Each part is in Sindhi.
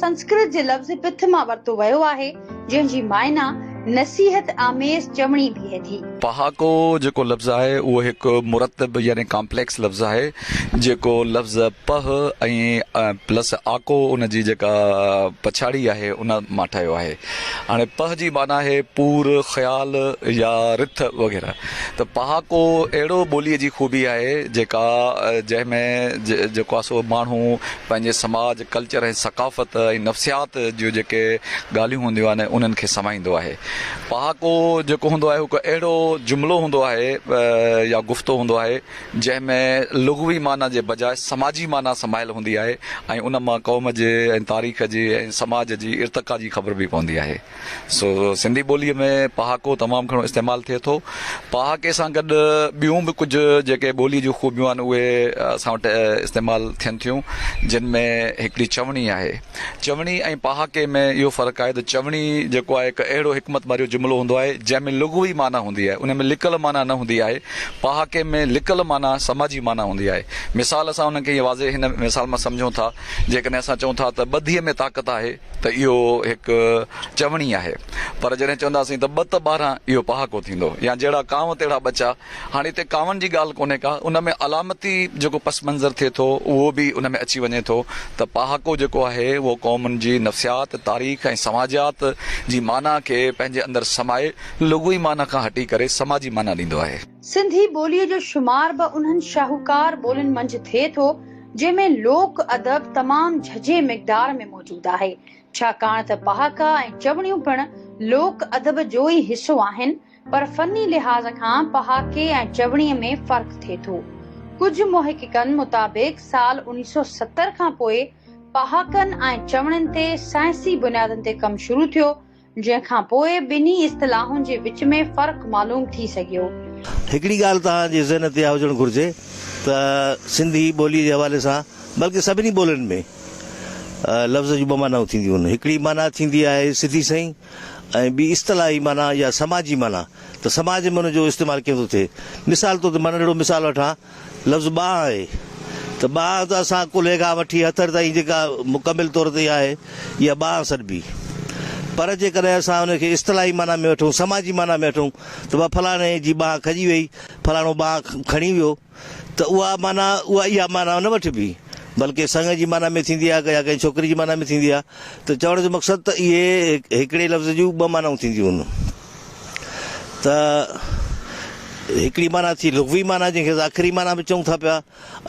سنسڪرت جي لفظ پٿ مان ورتو ويو آهي، جنهن جي معنيٰ نصيحت آميز چوڻي بيهي ٿي. پهاڪو جيڪو لفظ آهي اهو هڪ مرتب يعني ڪامپليڪس لفظ آهي جيڪو لفظ پهه ۽ پلس آڪو ان جي جيڪا پڇاڙي آهي ان مان ٺهيو آهي. هاڻي پهه جي معنيٰ آهي پور، خيال يا رٿ وغيره ته پهاڪو اهڙو ٻوليء جي خوبي آهي جيڪا جنهن ۾ جيڪو آهي سو ماڻهو پنهنجي سماج، ڪلچر ۽ ثقافت ۽ نفسيات جون جيڪي ڳالهيون هونديون آهن انهن کي سمائيندو آهي. پهاڪو جيڪو هوندو آهي هڪ اهڙو جملو هوندو آهي يا گفتو هوندو آهي جنهن ۾ لغوي معنيٰ جي بجاء سماجي معنيٰ سمايل هوندي آهي ۽ ان مان قوم جي ۽ تاريخ جي ۽ سماج جي ارتقا جي خبر به پوندي آهي. سو سنڌي ٻوليء ۾ پهاڪو تمام گهڻو استعمال ٿئي ٿو. پهاڪي سان گڏ ٻيون به ڪجهه جيڪي ٻوليء جون خوبيون آهن اهي اسان وٽ استعمال ٿين ٿيون جن ۾ هڪڙي چوڻي آهي. چوڻي ۽ پهاڪي ۾ اهو فرق آهي ته چوڻي جيڪو آهي هڪ اهڙو حڪمت ڀريو جملو هوندو آهي جنهن ۾ لغوي معنيٰ هوندي آهي ان ۾ لڪل معنيٰ نه هوندي آهي. پهاڪي ۾ لڪل معنيٰ سماجي معنيٰ هوندي آهي. مثال اسان انهن کي ائين واضح هن مثال مان سمجهون ٿا جيڪڏهن اسان چئون ٿا ته ٻڌيء ۾ طاقت آهي ته اهو هڪ چوڻي آهي پر جڏهن چونداسين ته ٻه ته 12 اهو پهاڪو ٿيندو يا جهڙا ڪانء تهڙا ٻچا. هاڻي هتي ڪانون جي ڳالهه ڪونهي ڪا، ان ۾ علامتي جيڪو پس منظر ٿئي ٿو اهو به ان ۾ اچي وڃي ٿو ته پهاڪو جيڪو آهي اهو قومن جي نفسيات، تاريخ ۽ سماجيات جي معنيٰ کي پنهنجي اندر سمائي لغوي معنيٰ کان هٽي ڪري سماجي معنيٰ ڏيندو آهي. سنڌي ٻوليء جو شمار به انهن شاهوڪار ٻولين منجهه ٿئي ٿو، جنهن ۾ لوڪ ادب تمام جهجهي مقدار ۾ موجود آهي، ڇاڪاڻ ته پهاڪا ۽ چوڻيون پڻ لوڪ ادب جو ئي حصو آهن، پر فني لحاظ کان پهاڪي ۽ چوڻيء ۾ فرق ٿئي ٿو. ڪجهه محققن مطابق سال 1970 کان پوء پهاڪن ۽ چوڻين تي سائنسي بنيادن تي ڪم شروع ٿيو، جنهن کان پوء ٻنهي اصطلاحن جي وچ ۾ فرق معلوم ٿي سگهيو. هڪڙي ڳالهه توهان جي ذهن تي اها هجڻ گهرجي ته سنڌي ٻوليء جي حوالي سان بلڪه سڀني ٻولين ۾ لفظ جون ٻه معنائون ٿينديون آهن. هڪڙي معنيٰ ٿيندي آهي سڌي سئين ۽ ٻي اصطلاحي معنيٰ يا سماجي معنيٰ ته سماج ۾ ان جو استعمال ڪيئن ٿو ٿئي. مثال طور تي مان ننڍڙو مثال وٺان، لفظ ٻانهن آهي ته ٻانهن ته اسان ڪلهي کان وٺي هٿ تائين جيڪا مڪمل طور تي آهي اها ٻانهن سڏبي. پر جيڪڏهن اسان ان کي اصطلاحي معنيٰ ۾ وٺون، سماجي معنيٰ ۾ وٺون ته ڀا فلاڻي جي ٻانهن کڄي وئي، فلاڻو ٻانهن کڻي ويو. ته اها معنيٰ اها اها معنيٰ نه وٺبي، بلڪه سڱ جي معنيٰ ۾ ٿيندي آهي يا ڪنهن ڇوڪري جي معنيٰ ۾ ٿيندي آهي ته چوڻ جو مقصد ته اهي هڪڙي لفظ جون ٻه معنائون ٿينديون آهن ته هڪڙي معنيٰ ٿي لغوي معنيٰ جنهن کي اسان اکري معنيٰ به چئون ٿا پيا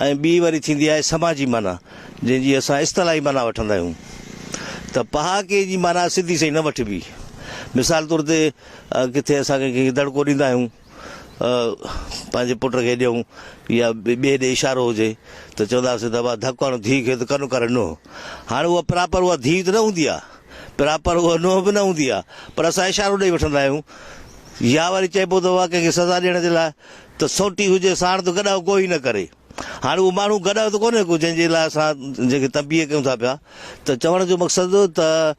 ۽ ٻي وري ٿيندي آهي سماجي معنيٰ جنهن جي اسان اصطلاحي معنيٰ وٺندا آهيون ته پهاڪي جي معنيٰ سڌي سئي نه وٺبي مثال طور تي ڪٿي اسان ڪنهن کي دڙڪو ڏيندا آهيون پنهنجي پٽ کي ڏيون يا ٻئي ڏي اشارو هجي ته چونداسين ته ابا ڌڪ هڻ ڌيء کي ته ڪن ڪر نونهن. هاڻي اها پراپر اها ڌيء ته نه هوندي آهي، پراپر اها نونهن به نه هوندي آهي پر اسان اشارو ڏئي وٺندا آهيون يا وري چئبو ته اها ڪنهن کي سزا ڏيڻ جي لاء ته سوٽي هجي ساڻ ته گڏهه ڪوئي نه ڪري. هاڻي اهو ماڻهو گڏهه ته ڪونهي ڪو جنهن جي لاء اسان جنهن کي تنبيهه ڪيون ٿا پيا ته چوڻ جو مقصد ته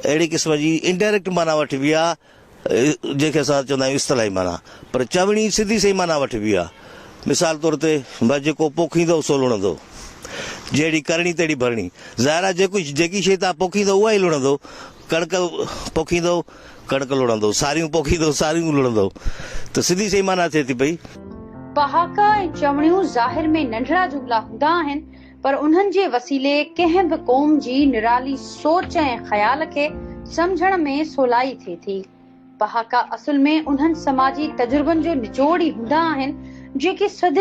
اهڙي قسم جي انڊائريڪٽ معنيٰ وٺبي آهي. جنهن کي اسان چوندا آهيون اصطلاحي معنيٰ، پر چوڻي سڌي سئي معنيٰ وٺبي آهي. مثال طور تي، ڀئي جيڪو پوکيندو سو لڻندو. جهڙي ڪرڻي تهڙي ڀرڻي. ظاهر آهي جيڪو جيڪي شيء توهان پوکيندو اها ئي لڻندو. ڪڻڪ پوکيندو ڪڻڪ لڻندو، ساريون پوکيندو ساريون لڻندو. ته سڌي سئي معنيٰ ٿئي ٿي پئي. پهاڪا ۽ چوڻيون ظاهر ۾ ننڍڙا جملا هوندا آهن، پر انهن جي وسيلي ڪنهن به قوم جي نرالي سوچ ۽ خيال کي سمجهڻ ۾ سولائي ٿئي ٿي. پهاڪا اصل ۾ انهن سماجي تجربن جو نچوڙ ئي هوندا آهن، جيڪي صدين.